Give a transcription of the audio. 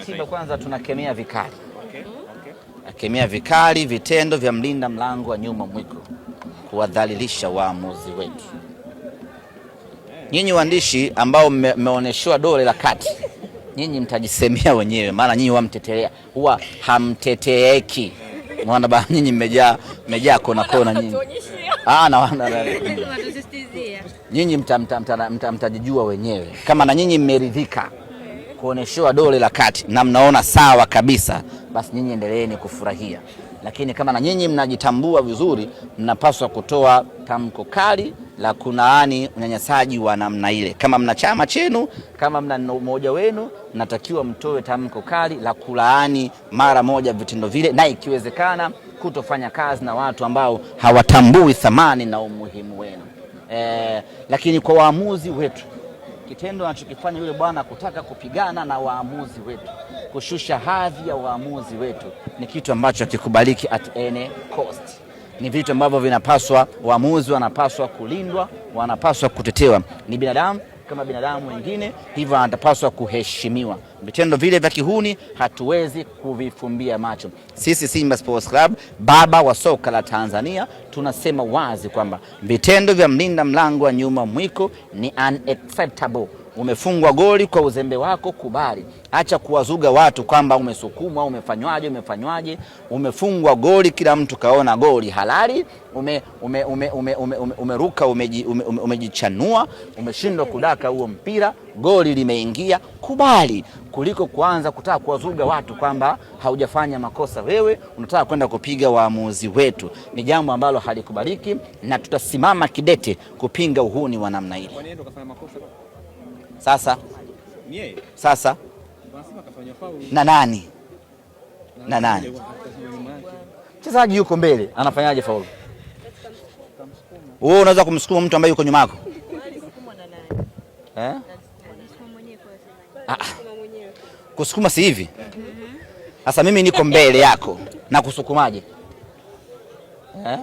Simba kwanza tunakemea vikali, nakemea vikali vitendo vya mlinda mlango wa nyuma mwiko kuwadhalilisha waamuzi wetu. Nyinyi waandishi ambao mmeonyeshwa dole la kati, nyinyi mtajisemea wenyewe, maana nyinyi wamtetelea huwa hamteteeki. Mwana ba nyinyi mmejaa mmejaa kona kona nyinyi. Ah, na nyinyi mtajijua wenyewe kama na nyinyi mmeridhika kuoneshewa dole la kati na mnaona sawa kabisa, basi nyinyi endeleeni kufurahia. Lakini kama na nyinyi mnajitambua vizuri, mnapaswa kutoa tamko kali la kunaani unyanyasaji wa namna ile. Kama mna chama chenu, kama mna umoja wenu, mnatakiwa mtoe tamko kali la kulaani mara moja vitendo vile, na ikiwezekana kutofanya kazi na watu ambao hawatambui thamani na umuhimu wenu. Lakini kwa waamuzi wetu kitendo anachokifanya yule bwana kutaka kupigana na waamuzi wetu, kushusha hadhi ya waamuzi wetu ni kitu ambacho hakikubaliki at any cost. Ni vitu ambavyo vinapaswa, waamuzi wanapaswa kulindwa, wanapaswa kutetewa. Ni binadamu kama binadamu wengine, hivyo anapaswa kuheshimiwa. Vitendo vile vya kihuni hatuwezi kuvifumbia macho. Sisi Simba Sports Club, baba wa soka la Tanzania, tunasema wazi kwamba vitendo vya mlinda mlango wa nyuma mwiko ni unacceptable. Umefungwa goli kwa uzembe wako, kubali. Acha kuwazuga watu kwamba umesukumwa, umefanywaje, umefanywaje. Umefungwa goli, kila mtu kaona goli halali, umeruka, umejichanua, umeshindwa kudaka huo mpira, goli limeingia, kubali, kuliko kuanza kutaka kuwazuga watu kwamba haujafanya makosa wewe, unataka kwenda kupiga waamuzi wetu. Ni jambo ambalo halikubaliki na tutasimama kidete kupinga uhuni wa namna ile. Sasa sasa na nani na nani mchezaji yuko mbele anafanyaje faulu? Wewe unaweza kumsukuma mtu ambaye yuko nyuma yako eh? Ah, kusukuma si hivi sasa. Mimi niko mbele yako na kusukumaje eh?